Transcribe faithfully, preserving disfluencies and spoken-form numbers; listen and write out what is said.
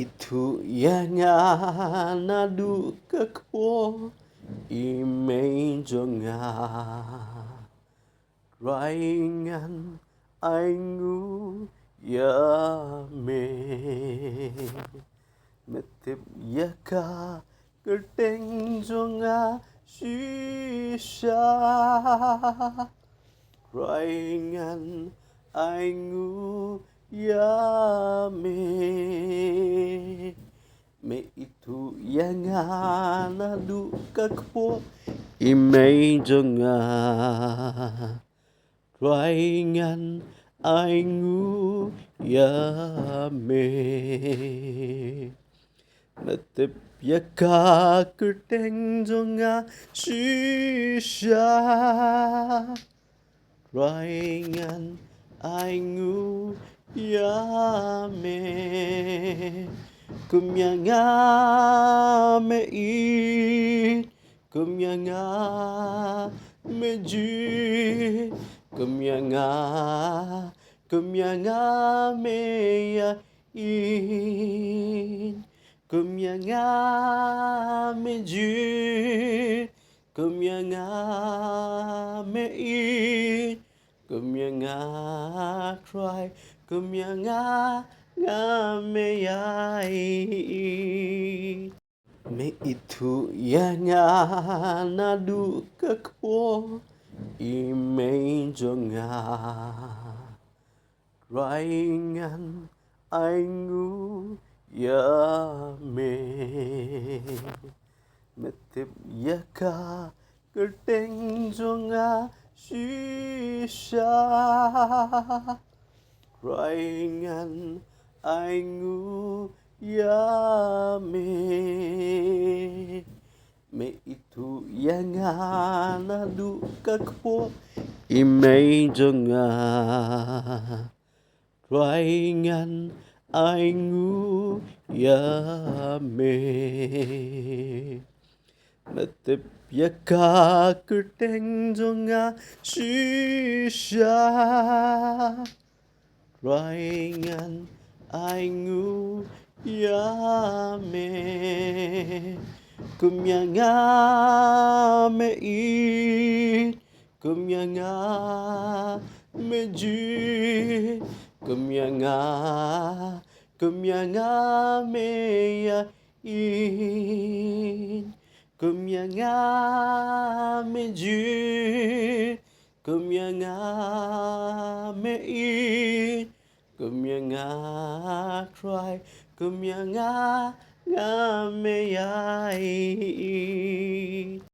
ithuh ïa nga naduh ka kpoh i mei jong nga. Trai ngan ainguh ïa me. Me tip ïa ka kyrteng jong nga shisha. Trai ngan ainguh ïa me. Me ithuh ïa nga naduh ka kpoh i mei jong nga. Trai ngan ainguh ïa me. Me tip ïa ka kyrteng jong nga shisha. Trai ngan ainguh ïa me. Kum ïa nga me ïeit, kum ïa nga me jied, kum ïa nga, kum ïa nga me ïa ïeit, kum ïa nga me jied, kum ïa nga me ïeit, kum ïa nga Trai, kum ïa nga nga me ïa ïeit. Me ithuh ïa nga naduh ka kpoh i mei jong nga. Trai ngan ainguh ïa me. Me tip ïa ka kyrteng jong nga shisha. Trai ngan ainguh ïa me. Me ithuh ïa nga naduh ka kpoh i mei jong nga. Trai ngan ainguh ïa me. Me tip ïa ka kyrteng jong nga shisha. Trai ngan ainguh ïa me. Kum ïa nga me ïeit, kum ïa nga me jied, kum ïa nga, kum ïa nga me ïa ïeit, kum ïa nga me jied, kum ïa nga me ïeit, kum ïa nga Trai, kum ïa nga nga me ïa ïeit.